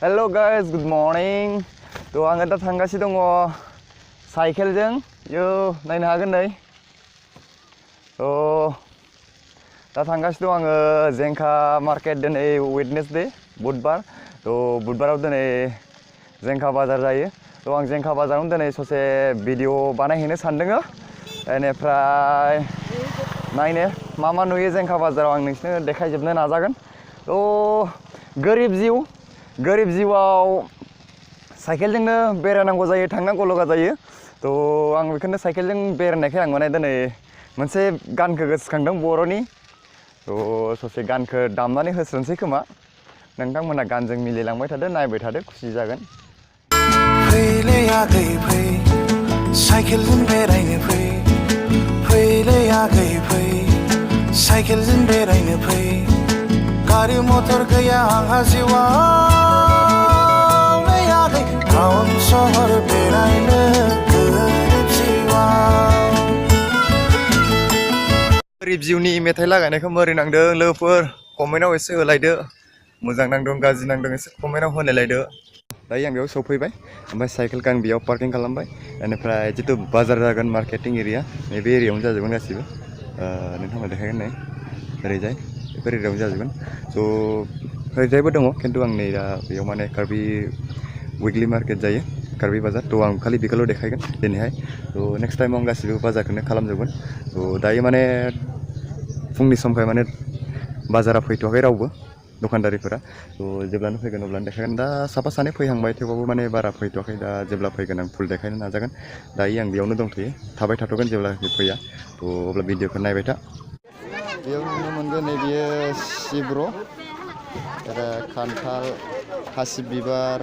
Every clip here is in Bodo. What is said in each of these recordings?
Hello guys, good morning. To ang दा थांगासिनो दङ साइकेलजों यो नायनो हागोन नै. दा थांगासिनो दं आङो जेंका मार्केट दिनै वेडनेसडे बुधबार. बुधबाराव दिनै जेंका बाजार जायो. आं जेंका बाजारावनो दिनै ससे भिडिअ बानायहैनो सानदों. बेनिफ्राय नायनो मा नुयो जेंका बाजाराव आं नोंसोरनो देखायजोबनो नाजागोन. गोरिब जिउआव साइकेलजोंनो बेरायनांगौ जायो, थांनांगौ लगा जायो. आं बेखौनो साइकेलजों बेरायनायखाय आं माने दिनै मोनसे गानखौ गोसोखांदों बर'नि. ससे गानखौ दामनानै होस्रोनसै खोमा. नोंथांमोना गानजों मिलायलांबाय थादो, नायबाय थादो, खुसि जागोन. फैले आगै फै साइकेलजों बेरायनो फै, फैले आगै फै साइकेलजों बेरायनो फै. गारि मटर गैया आंहा जिउआव नै आगै टाउन सहर बेरायनो गोरिब जिउआव. गोरिब जिउनि मेथाइ लागायनायखौ मोरै नांदों लोगोफोर? कमेन्टआव एसे होलायदो. मोजां नांदों गाज्रि नांदों एसे कमेन्टआव होलायलायदो. दायो आं बेयाव सफैबाय, ओमफ्राय साइकेलखौ आं बेयाव पार्किं खालामबाय. बेनिफ्राय जितु बाजार जागोन मार्केटिं एरिया, नैबे एरियायावनो जाजोबगोन गासिबो. नोंथांमोना देखायगोन नै ओरैजाय बेफोर एरियायावनो जाजोबगोन. ओरैजायबो दङ, खिन्थु आं नै दा बेयाव माने कार्बि उइकलि मार्केट जायो, कार्बि बाजार. आं खालि बेखौल' देखायगोन दिनैहाय. नेक्स्ट टाइमाव आं गासिबो बाजारखौनो खालामजोबगोन. दायो माने फुंनि समखाय माने बाजारा फैथ'वाखै रावबो दखानदारिफोरा. जेब्लानो फैगोन अब्लानो देखायगोन. दा साफा सानै फैहांबाय, थेवबाबो माने बारा फैथ'वाखै. दा जेब्ला फैगोन आं फुल देखायनो नाजागोन. दायो आं बेयावनो दंथ'यो, थाबाय थाथ'गोन जेब्ला फैया. अब्ला भिडिअखौ नायबाय था. बेयाव नुनो मोनगोन नै बियो सिब्र', आरो खान्थाल, हासिब बिबार,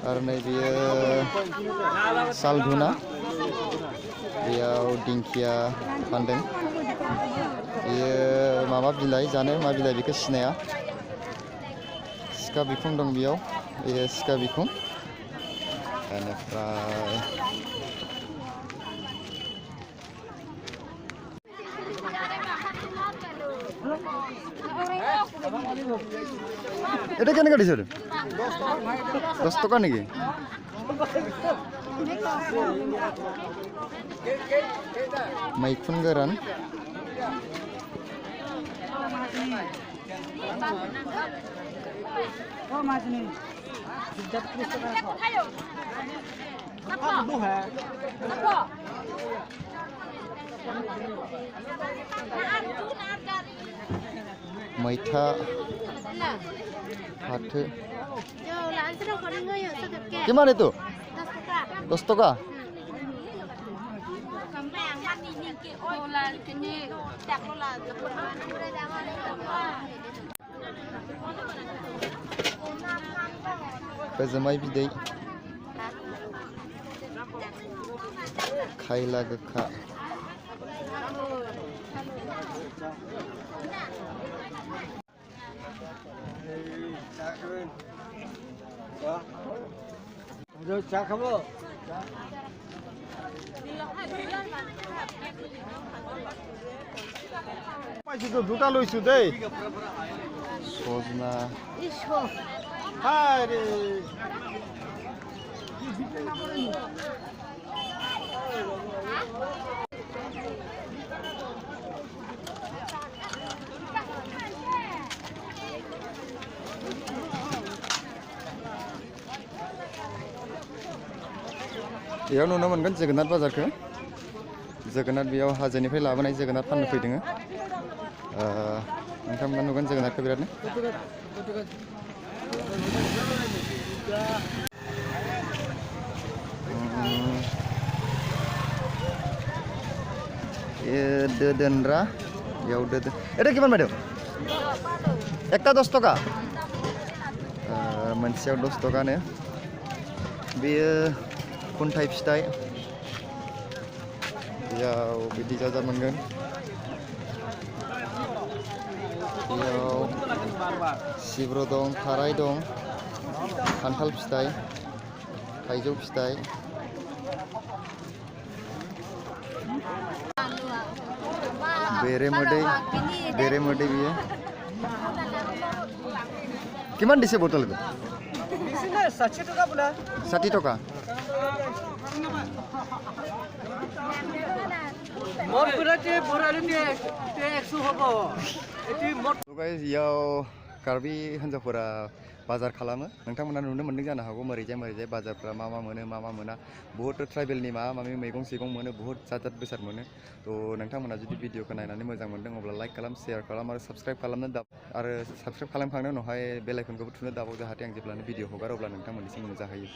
आरो नै बियो सालधुना, बेयाव दिंखिया फानदों. बेयो माबा बिलाइ, जानो मा बिलाइ बेखौ सिनाया. सिखा बिखुं दं बेयाव, बेयो सिखा बिखुं. बेनिफ्राय এটা কেনে কাটিছে? 10 টাকা নাকি? मैखुन गोरान, मैथा, फाथो. Gimana itu? 10 টাকা. Kesemai bidai, खायला गोखा, দুটা লৈছো দেই. সজনা, बेयाव नुनो मोनगोन जोगोनार बाजारखौ. जोगोनार बेयाव हाजोनिफ्राय लाबोनाय जोगोनार फाननो फैदों. नोंथांमोना नुगोन जोगोनारखौ बिरादनो. दो दोनग्रा, बेयाव दो. এটা কিমান বাইদেউ? একটা 10 টাকা, मोनसेयाव 10 টাকাनो. बेयो खुन्थाइ फिथाइ, बेयाव बिदि जाजा मोनगोन. बेयाव सिब्र' दं, थाराय दं, खान्थाल फिथाइ, थाइजौ फिथाइ, बेरे मोदै बियो किमान दिसे बटल को 60 টাকা बोला 60 टका मोर पुराते बोराले ते 100 हबो एति मोर तो गाइस याव कार्बि हिन्जावफोरा बाजार खालामो नोंथांमोना नुनो मोन्दों जानो हागौ मोरैजाय बाजारफ्रा मा मोनो मा मोना बहुत ट्राइबेलनि माबा मैगं सैगं मोनो बहुत जात बेसाद मोनो तो नोंथांमोना जुदि भिडिअखौ नायनानै मोजां मोन्दों अब्ला लाइक खालाम शेयार खालाम आरो साबस्क्राइब खालामखांनायनि उनावहाय बेल आइकनखौबो थुनो दाबाव जाहाथे आं जेब्लानो भिडिअ हगारो अब्ला नोंथांमोननिसिम नुजाहैयो